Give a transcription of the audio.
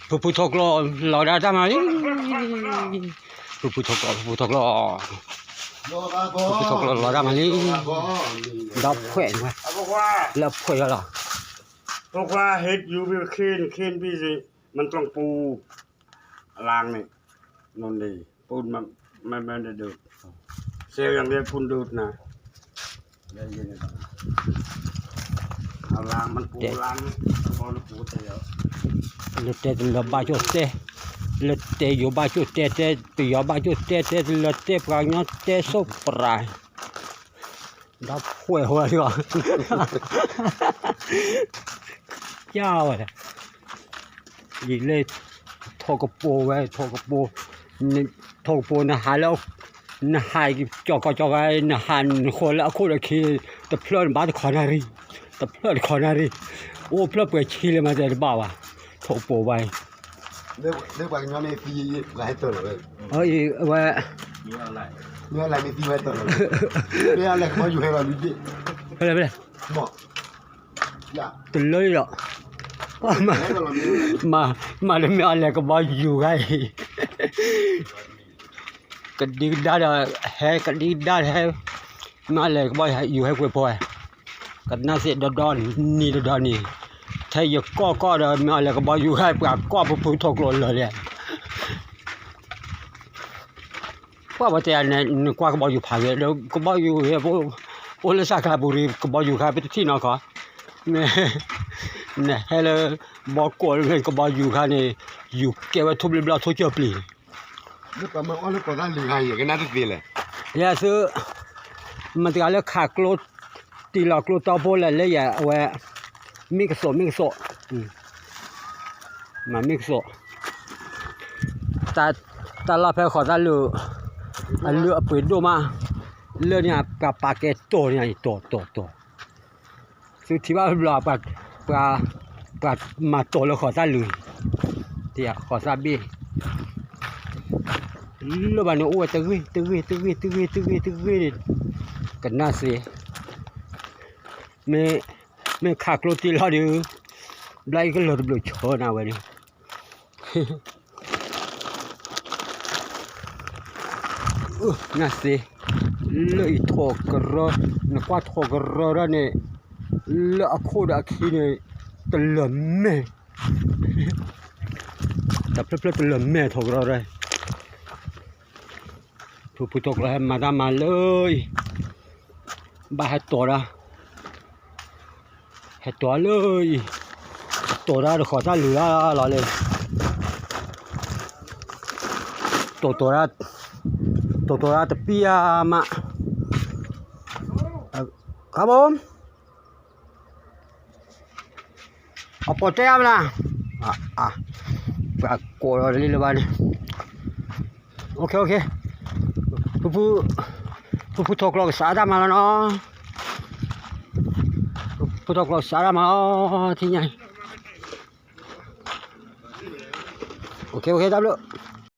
Puputok lo, lo da da mali. Puputok lo, puputok lo. Puputok lo, lo da mali. Da pue, la pue la. ພວກວ່າເຮັດຢູ່ເຂດ ເຂດພີຊິ ມັນຕ້ອງປູ ລາງນີ້ ໂນ່ນດີ ປູນມັນ ມັນ ມັນໄດ້ດູດ ເຊວຢ່າງດຽວປູນດູດນະ ເອົາລາງມັນປູ ລາງ ບໍ່ໄດ້ປູແຕ່ ເລເຕ ເລບາໂຈເຕ ເລເຕໂຍບາໂຈເຕເຕ ເຕໂຍບາໂຈເຕເຕ ເລເຕປາຍອເຕໂຊປາຍ ດັບຫ້ວຍຫົວດີກວ່າ ເຈົ້າ ອີເລ ໂທກະໂປໄວ້ ໂທກະໂປ ໂທກະໂປນະຫາແລ້ວ ນະຫາຈອກກະຈອກໄວ້ ນະຫາຄົນລະຄົນລະຄີ ຕະເພີນບາດຄອນາຣີ ຕະເພີນຄອນາຣີ ໂອ້ ເພີນເປີດຄີເລີຍມາແຕ່ລະບາວະ ໂທກະໂປໄວ້ ເດີ ເດີ ປາກຍອນເອຊີຫຼາຍໂຕເລີຍ ເອີ ວ່າ ມີອອນລາຍ ມີອອນລາຍ ມີທີ່ໄວ້ໂຕເລີຍ ເປັນອອນລາຍ ບໍ່ຢູ່ໃຫ້ວ່າມີ ເປັນໄປເລີຍ ບໍ່ ຕະເລີຍເນາະ ມາ ມາ ມາແລ້ວແມ່ນອາແລກະບໍ່ຢູ່ໄງ ກະດິກດາດແຮ ກະດິກດາດແຮ ມາແລ້ວກະບໍ່ຢູ່ໃຫ້ກວຍພອຍ ກະໜ້າເສດດອນດອນ ນີ້ດອນດອນນີ້ ແທ້ຢາກກໍກໍດອນ ມາແລ້ວກະບໍ່ຢູ່ໃຫ້ປາກກໍຜູ້ທົກໂລນເລີຍແຫຼະ. ພວກວ່າແຕ່ອັນນັ້ນ ກວ່າກະບໍ່ຢູ່ພາກເວດ ກະບໍ່ຢູ່ເວດ ໂອ ໂອລະສາກະລະບູລີ ກະບໍ່ຢູ່ຄາ ໄປທີ່ນອນຂໍ ແນ່ ແນ່ ໃຫ້ເລີຍ ບໍ່ກົວເລີຍ ກະບໍ່ຢູ່ຄານີ້ ຢູ່ເກັບໄວ້ທຸບເລີຍ ທຸບເຈີປລີ ເລີຍກະມາ ເລີຍກະໄດ້ເລີຍ ກະໜ້າຈະເປັນແຫຼະ ຢ່າຊື້ ມັນກະເລີຍຂາໂກລດ ຕີຫຼອກໂກລດຕໍ່ໂພດແຫຼະ ເລີຍຢ່າແວະ ມິກະໂຊ ມິກະໂຊ ອືມ ມາມິກະໂຊ ຕາ ຕາລາແພຂໍຕາເລືອ ອັນເລືອເປີດດູມາ ເລືອນີ້ປາ ປາແກໂຕນີ້ ໂຕ ໂຕ ໂຕ ສຸດທີ່ວ່າລາປາ ປາ ປາມາໂຕແລ້ວຂໍຕາເລືອ ເຕຍຂໍຕາເບ ແລ້ວບາດນີ້ ໂອ້ຍ ຕະເວ ຕະເວ ຕະເວ ກະໜ້າເສຍ ແມ່ ແມ່ຂາໂກລດຕີລອດດີ ໄລ່ກະເລີດເບລີເຊີນາໄວ້ນີ້ ອື ໜ້າເສຍ ເລີຍໂທກະເລີ ນະກວາໂທກະເລີດານີ້ ເລີຍອາໂຄດາຄີນີ້ ຕະເລີແມ່ ຕະເພີນຕະເລີແມ່ໂທກະເລີ ຜູ້ ຜູ້ຕົກແລ້ວມາຕາມມາເລີຍ ບາດໃຫ້ໂຕລະ ໃຫ້ໂຕເລີຍ ໂຕລະ ຂໍຕາເລືອລະເລີຍ ໂຕ ໂຕລະ ໂຕ ໂຕລະຕະປີຍາມະ ຄັບຜົມ. ເອົາໂປແຕ້ມນະ ອາ ອາ ປາໂກດລີລະບາດນີ້ ໂອເຄ ໂອເຄ ຜູ້ ຜູ້ ຜູ້ ຜູ້ທົກລອກສາດາມາແລ້ວເນາະ ຜູ້ທົກລອກສາດາມາແລ້ວ ທີ່ໃຫຍ່ ໂອເຄ ໂອເຄ ຕາມເລີຍ.